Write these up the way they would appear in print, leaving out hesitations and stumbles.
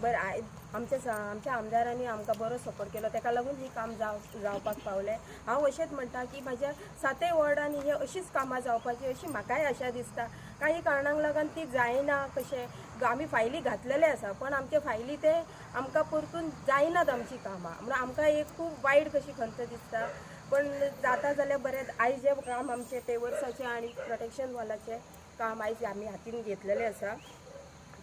बरें, आमच्या आमच्या आमदारांनी आमकां बरो सपोर्ट केलो, तेका लागून ही काम जावपाक पावलें. हांव अशेंच म्हणटा की म्हाज्या सातय वॉर्डांनी हे अशीच कामां जावपाची अशी म्हाकाय आशा दिसता. काही कारणांक लागून ती जायना. कशें आमी फायली घातलेले आसा, पण आमचे फायली ते आमकां परतून जायनात आमची कामां, म्हणून आमकां एक खूब वायट कशी खंत दिसता. पण जाता जाल्यार बरें. आयज जें काम आमचें पेवर्साचें आनी प्रोटेक्शन वॉलाचें काम आयज आमी हातीन घेतलेलें आसा,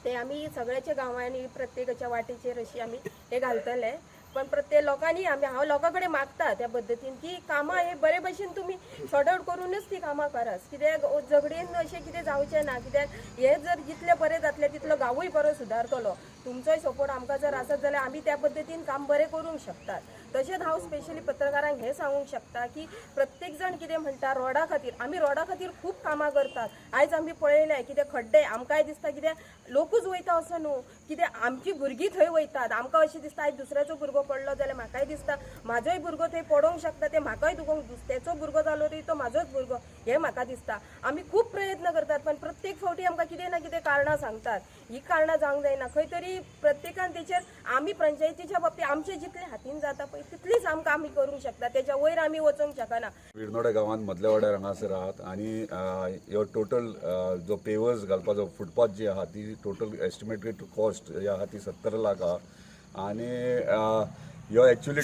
ते आमी सगळ्याच्या गांवांनी प्रत्येकाच्या वाटेचेर अशी आमी हे घालतले. पण प्रत्येक लोकांनी आमी, हांव लोकां कडेन मागता त्या पद्दतीन की कामां हे बरे भशेन तुमी सॉर्ट आवट करूनच ती कामां करात. कित्याक झगडीन अशें कितें जावचें ना, कित्याक हे जर जितलें बरें जातलें तितलो गांवूय बरो सुदारतलो. तुमचोय सपोर्ट आमकां जर आसत जाल्यार आमी त्या पद्दतीन काम बरें करूंक शकतात. तशेंच हांव स्पेशली पत्रकारांक हें सांगूंक शकता की प्रत्येक जाण कितें म्हणटा रोडा खातीर, आमी रोडा खातीर खूब कामां करतात. आयज आमी पळयलें कितें खड्डे, आमकांय दिसता कितें लोकूच वयता असो न्हू, कितें आमची भुरगीं थंय वयतात. आमकां अशें दिसता आयज दुसऱ्याचो भुरगो पडलो जाल्यार म्हाकाय दिसता म्हाजोय भुरगो थंय पडोंक शकता, ते म्हाकाय दुखोंक, दुसऱ्याचो भुरगो जालो तरी तो म्हाजोच भुरगो हें म्हाका दिसता. आमी खूब प्रयत्न करतात, पण प्रत्येक फावटी आमकां कितें ना कितें कारणां सांगतात. ही कारणां जावंक जायना. खंय तरी प्रत्येकान तेचेर आमी पंचायतीच्या बाबतींत आमचे जितले हातीन जाता पळय तितलीच आमकां आमी करूंक शकता, तेच्या वयर आमी वचूंक शकना. विर्नोडे गांवांत मदल्या वाड्यार हांगासर आहात आनी ह्यो टोटल जो पेवर्स घालपाचो फुटपाथ जी आहा ती टोटल एस्टिमेटेड कॉस्ट जी आहा ती 70 लाख आहा. आनी ह्यो एक्चुली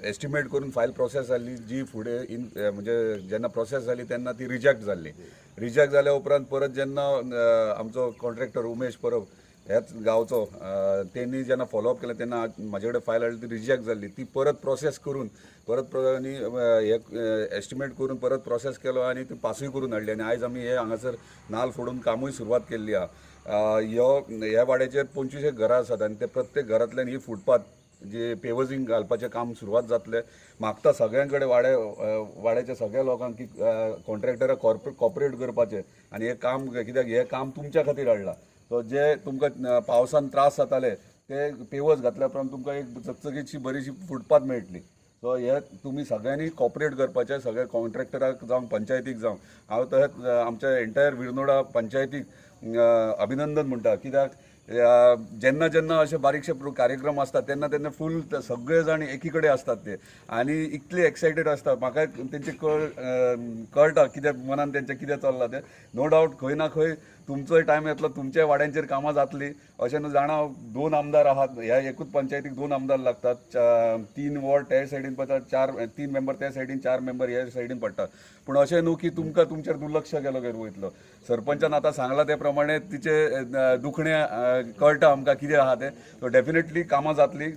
एस्टिमेट करून फायल प्रोसेस जाल्ली जी फुडें इन म्हणजे जेन्ना प्रोसेस जाली तेन्ना ती रिजेक्ट जाल्ली. रिजेक्ट जाल्या उपरांत परत जेन्ना आमचो कॉन्ट्रॅक्टर उमेश परब ह्याच गांवचो, तेणी जेन्ना फॉलोअप केलें तेन्ना म्हाजे कडेन फायल हाडली, ती रिजेक्ट जाल्ली. ती परत प्रोसेस करून परत आनी हे एस्टिमेट करून परत प्रोसेस केलो आनी ती पासूय करून हाडली आनी आयज आमी हे हांगासर नाल फोडून कामूय सुरवात केल्ली आहा. ह्यो ह्या वाड्याचेर 25 एक घरां आसात आनी ते प्रत्येक घरांतल्यान ही फुटपाथ जे पेवर्सींग घालपाचें काम सुरवात जातलें. मागता सगळ्यां कडेन वाड्याच्या सगळ्या लोकांक की कॉन्ट्रॅक्टराक कॉपरेट करपाचें आनी हें काम, कित्याक हें काम तुमच्या खातीर हाडलां. सो जे तुमकां पावसान त्रास जाताले ते पेवर्स घातल्या उपरांत तुमकां एक चकचकीतशी बरीशी फुटपाथ मेळटली. सो हे तुमी सगळ्यांनी कॉपरेट करपाचें, सगळ्या कॉन्ट्रॅक्टराक जावं, पंचायतीक जावं. हांव तशेंच आमच्या एंटायर विर्नोडा पंचायतीक अभिनंदन म्हणटा, कित्याक जेन्ना जेन्ना अशे बारीकशे कार्यक्रम आसतात तेन्ना तेन्ना फूल सगळे जाण एकी कडेन आसतात ते आनी इतले एक्सायटेड आसता. म्हाका तेंचे कळटा कित्याक मनान तेंचें कितें चल्लां तें. नो डावट खंय ना खंय तुमचोय टायम येतलो, तुमच्या वाड्यांचेर कामां जातलीं अशें न्हू. जाणा, दोन आमदार आहात ह्या एकूच पंचायतीक, दोन आमदार लागतात, तीन वॉर्ड त्या सायडीन पडटात, चार तीन मेंबर त्या सायडीन, चार मेंबर ह्या सायडीन पडटात. पूण अशें न्हू की तुमकां तुमचेर दुर्लक्ष केलो गेलो वयतलो. सरपंचान आतां सांगलां ते प्रमाणे तिचें दुखणें कळटा आमकां कितें आहा तें. सो डेफिनेटली कामां जातलीं.